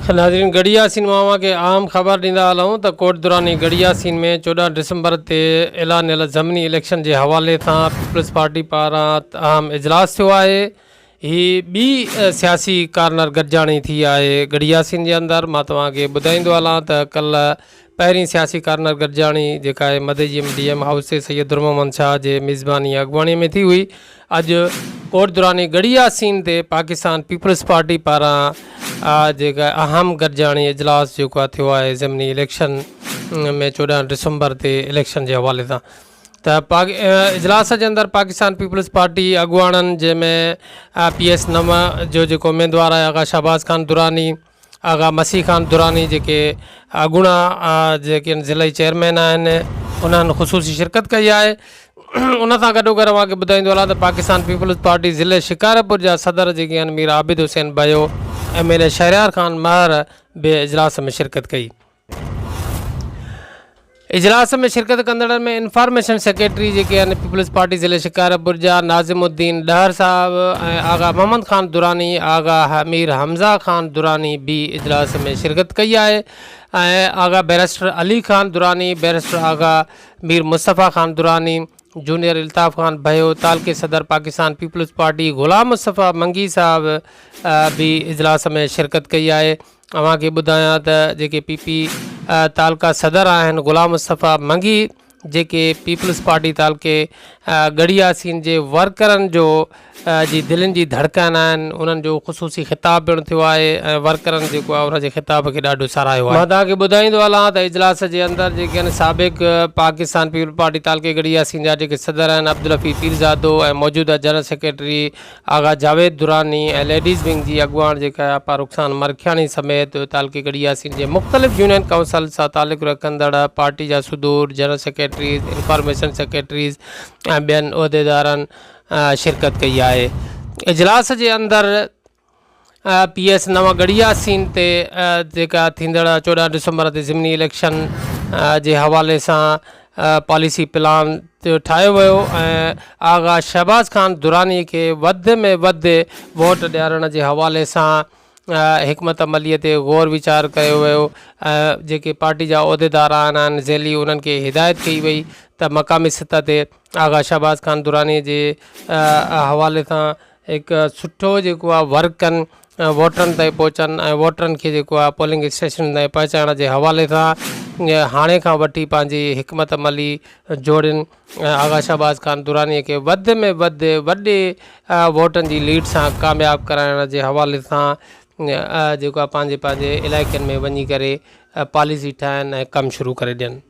ناظرين ڳڙهي ياسين مان اوهان کي اهم خبر ڏيندا هلون ته ڪوٽ دراني ڳڙهي ياسين ۾ 14 ڊسمبر تي اعلانيل ضمني اليڪشن جي حوالي سان پيپلز پارٽي پاران اهم اجلاس ٿيو آهي. هي ٻي سياسي ڪارنر گڏجاڻي ٿي آهي ڳڙهي ياسين جي اندر. مان توهان کي ٻڌائيندو هلان ته ڪلهه پهرين سياسي ڪارنر گڏجاڻي جيڪا آهي مدئي جي ڊي ايم هائوس تي سيد درمحمد شاهه جي ميزباني ۽ اڳواڻي ۾ ٿي هئي. اڄ ڪوٽ دراني ڳڙهي ياسين تي پاڪستان پيپلز پارٽي پاران جيڪا اهم گڏجاڻي اجلاس جيڪو آهي ٿيو آهي ضمني اليڪشن ۾ 14 ڊسمبر تي اليڪشن جي حوالي سان ته اجلاس جي اندر پاڪستان پيپلز پارٽي اڳواڻن جنهن ۾ پي ايس 9 جو جيڪو اميدوار آهي آغا شهباز خان دراني، آغا مسيح خان دراني جيڪي اڳوڻا جيڪي ضلعي چيئرمين آهن انهن خصوصي شرڪت ڪئي آهي ان سان گڏو گڏ اوهان کي ٻڌائيندو هلان ته پاڪستان پيپلز پارٽي ضلعي شڪارپور جا صدر جيڪي آهن Mir Abid Hussain Bhayo, M N A Shahryar Khan Mahar به اجلاس ۾ شرڪت ڪئي. اجلاس ۾ شرڪت ڪندڙن ۾ انفارميشن سيڪريٽري جيڪي آهن پيپلز پارٽي ضلعي شڪارپور جا ناظم الدين ڏهر صاحب ۽ آغا محمد خان دراني، آغا مير حمزه خان دراني به اجلاس ۾ شرڪت ڪئي آهي ۽ Agha barrister Ali Khan Durrani, barrister Agha Mir Mustafa Khan Durrani, junior Altaf Khan Bhayo, تعلقي صدر پاڪستان پيپلز پارٽي غلام مصطفيٰ منگي صاحب به اجلاس ۾ شرڪت ڪئي آهي. اوهان کي ٻڌايان ته جيڪي پي پي تعلقه صدر آهن غلام مصطفيٰ منگي جيڪي پيپلز پارٽي تعلقي ڳڙهي ياسين جي ورڪرن جو جي دلين جي ڌڙڪن آهن انهن جو خصوصي خطاب پڻ ٿيو آهي ۽ ورڪرن جيڪو آهي ان جي خطاب کي ڏاڍو ساراهيو آهي. مان توهان کي ٻڌائيندو هلان ته اجلاس جي اندر جيڪي آهن سابق پاڪستان پيپلز پارٽي تعلقي ڳڙهي ياسين جا جيڪي صدر آهن عبدالحفيظ پيرزادو ۽ موجوده general secretary Agha Javed Durrani ۽ ladies wing جي اڳواڻ جيڪا آپا رخسان مرکياڻي سميت تعلقي ڳڙهي ياسين جي مختلف يونين ڪائونسل سان تعلق رکندڙ پارٽي جا صدور، جنرل سيڪريٽريز، انفارميشن سيڪريٽريز ۽ ٻين عهديدارن شرڪت ڪئي آهي. اجلاس جي اندر پي ايس 9 ڳڙهي ياسين تي جيڪا ٿيندڙ 14 ڊسمبر تي ضمني اليڪشن جي حوالي سان پاليسي پلان ٺاهيو ويو ۽ آغا شهباز خان دراني کي وڌ ۾ وڌ ووٽ ڏيارڻ جي حوالي سان حڪمت عملي تي غور ويچار ڪيو ويو ۽ جيڪي پارٽي جا عهديدار آهن ذيلي انهن کي هدايت ڪئي وئي ته مقامي سطح تي آغا شهباز خان دراني جي حوالي سان هڪ سٺو جيڪو آهي ورڪ ڪن ووٽرن تائين پهچن ۽ ووٽرن کي جيڪو آهي پولنگ اسٽيشن تائين پهچائڻ جي حوالي سان هاڻي کان وٺي پنهنجي حڪمت عملي جوڙين ۽ آغا شهباز خان دراني کي وڌ ۾ وڌ وڏي ووٽن جي ليڊ سان ڪامياب ڪرائڻ جي حوالي سان جيڪو آهي پنهنجي پنهنجي علائقن ۾ وڃي ڪري پاليسي ٺاهن ۽ ڪم شروع ڪري ڏين.